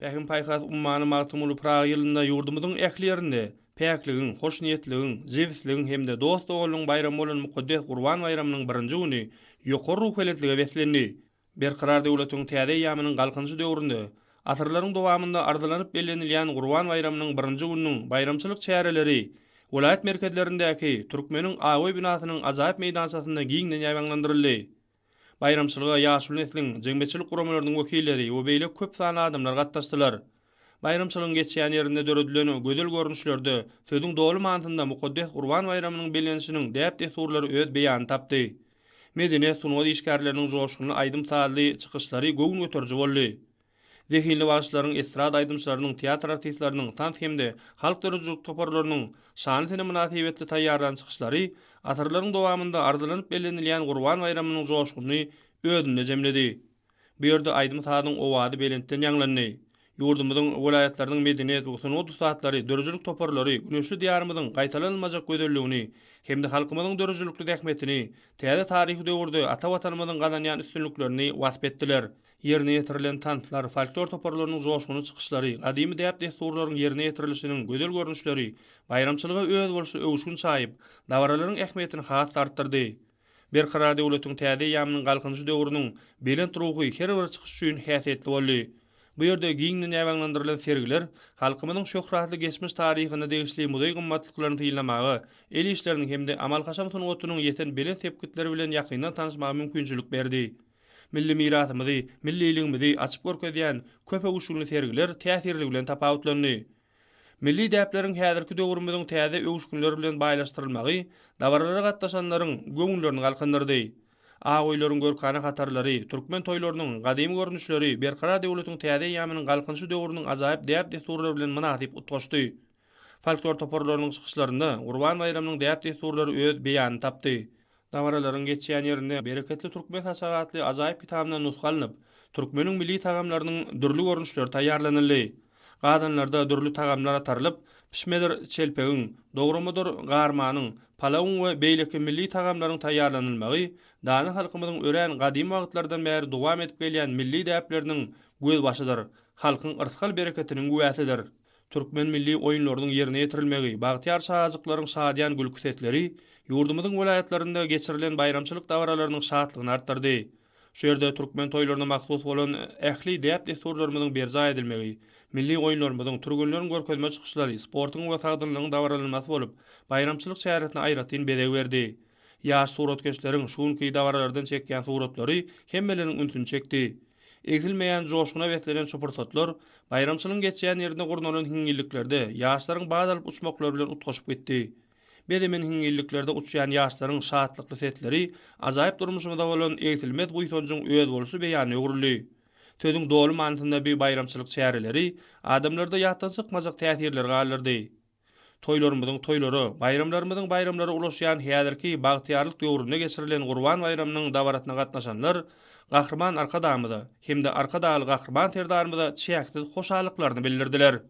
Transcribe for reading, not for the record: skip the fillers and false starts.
Pähim-paýhas ummany Magtymguly Pyragy ýylynda ýurdumyzyň ähli ýerinde päkligiň, hoşniýetligiň, jebisligiň hem-de dost-doganlygyň baýramy bolan mukaddes Gurban baýramynyň birinji güni ýokary ruhubelentlige beslendi. Berkarar döwletiň täze eýýamynyň Galkynyşy döwründe asyrlaryň dowamynda arzylanyp bellenilýän Gurban baýramynyň birinji gününiň baýramçylyk çäreleri welaýat merkezlerindäki Türkmeniň Aý binasynyň ajaýyp meýdançasynda giňden ýaýbaňlandyryldy. Baýramçylyga ýaşuly nesliň, jemgyýetçilik guramalarynyň wekilleri we beýleki köp sanly adamlar gatnaşdylar. Baýramçylygyň geçýän ýerinde döredilen gözel görnüşlerde sözüň doly manysynda mukaddes Gurban baýramynyň bellenişiniň däp-dessurlary öz beýanyny tapdy. Medeniýet, sungat işgärleriniň joşgunly aýdym-sazly çykyşlary göwün göteriji boldy. Zehinli bagşylaryň, estrada aýdymçylarynyň, teatr artistleriniň, tans hem-de halk döredijilik toparlarynyň şanly sene mynasybetli taýýarlan çykyşlary asyrlaryň dowamynda arzylanyp bellenilýän Gurban baýramynyň joşgunyny özünde jemledi. Bu ýerde aýdym-sazyň owazy belentden ýaňlandy. Ýurdumyzyň welaýatlarynyň medeniýet we sungat ussatlary, döredijilik toparlary güneşli Diýarymyzyň gaýtalanylmajak gözelligini hem-de halkymyzyň döredijilikli zähmetini, täze taryhy döwürde ata Watanymyzyň gazanýan üstünliklerini wasp etdiler. Ýerine ýetirilen tanslar, folklor toparlarynyň joşgunly çykyşlary, gadymy däp-dessurlaryň ýerine ýetirilişiniň gözel görnüşleri baýramçylyga özboluşly öwüşgin çaýyp, dabaralaryň ähmiýetini has-da artdyrdy. Berkarar döwletiň täze eýýamynyň Galkynyşy döwrüniň belent ruhy her bir çykyş üçin häsiýetli boldy. Bu ýerde giňden ýaýbaňlandyrylan sergiler halkymyzyň şöhratly geçmiş taryhyna degişli muzeý gymmatlyklaryny synlamaga, el işleriniň hem-de amaly-haşam sungatynyň ýeten belent sepgitleri bilen ýakyndan tanyşmaga mümkinçilik berdi. Milli mirasymyzy, milliligimizi açyp görkezýän köp öwüşginli sergiler täsirligi bilen tapawutlandy. Milli däpleriň häzirki döwrümiziň täze öwüşginleri bilen baýlaşdyrylmagy dabaralara gatnaşanlaryň göwünlerini galkyndyrdy. Ak öýleriň görkana hatarlary, türkmen toýlarynyň gadymy görnüşleri Berkarar döwletiň täze eýýamynyň Galkynyşy döwrüniň ajaýyp däp-dessurlary bilen mynasyp utgaşdy. Folklor toparlarynyň çykyşlarynda Gurban baýramynyň däp-dessurlary öz beýanyny tapdy. Dabaralaryň geçýän ýerinde Bereketli türkmen saçagy atly ajaýyp kitabyndan nusga alnyp, türkmeniň milli tagamlarynyň dürli görnüşleri taýýarlanyldy. Gazanlarda dürli tagamlar atarylyp, pişmedir çelpegiň, dogramadyr garmanyň, palawyň we beýleki milli tagamlaryň taýýarlanylmagy dana halkymyzyň örän gadymy wagtlardan bäri dowam edip gelýän milli däpleriniň gözbaşydyr, halkyň yrsgal-bereketiniň güwäsidir. Türkmen milli oýunlarynyň ýerine ýetirilmegi, bagtyýar çagajyklaryň şadyýan gülki sesleri ýurdumyzyň welaýatlarynda geçirilen baýramçylyk dabaralarynyň şatlygyny artdyrdy. Şu ýerde türkmen toýlaryna mahsus bolan ähli däp-dessurlarymyzyň berjaý edilmegi, milli oýunlarymyzyň, türgenleriň görkezme çykyşlary, sportuň we sagdynlygyň dabaralanmasy bolup, baýramçylyk çäresine aýratyn bezeg berdi. Ýaş suratkeşleriň şu günki dabaralardan çekýän suratlary hemmeleriň ünsüni çekdi. Egsilmeýän joşguna beslenen şu pursatlar baýramçylygyň geçýän ýerinde gurnalan hiňňilliklerde ýaşlaryň bat alyp uçmaklary bilen utgaşyp gitdi. Bezemen hiňňilliklerde uçýan ýaşlaryň şatlykly sesleri ajaýyp durmuşymyza bolan egsilmez buýsanjyň özboluşly beýanyna öwrüldi. Sözüň doly manysynda bu baýramçylyk çäreleri adamlarda ýatdan çykmajak täsirleri galdyrdy. Toýlarymyzyň toýlara, baýramlarymyzyň baýramlara ulaşýan häzirki bagtyýarlyk döwründe geçirilen Gurban baýramynyň dabarasyna gatnaşanlar Gahryman Arkadagymyza hem-de Arkadagly Gahryman Serdarymyza çäksiz hoşallyklaryny bildirdiler.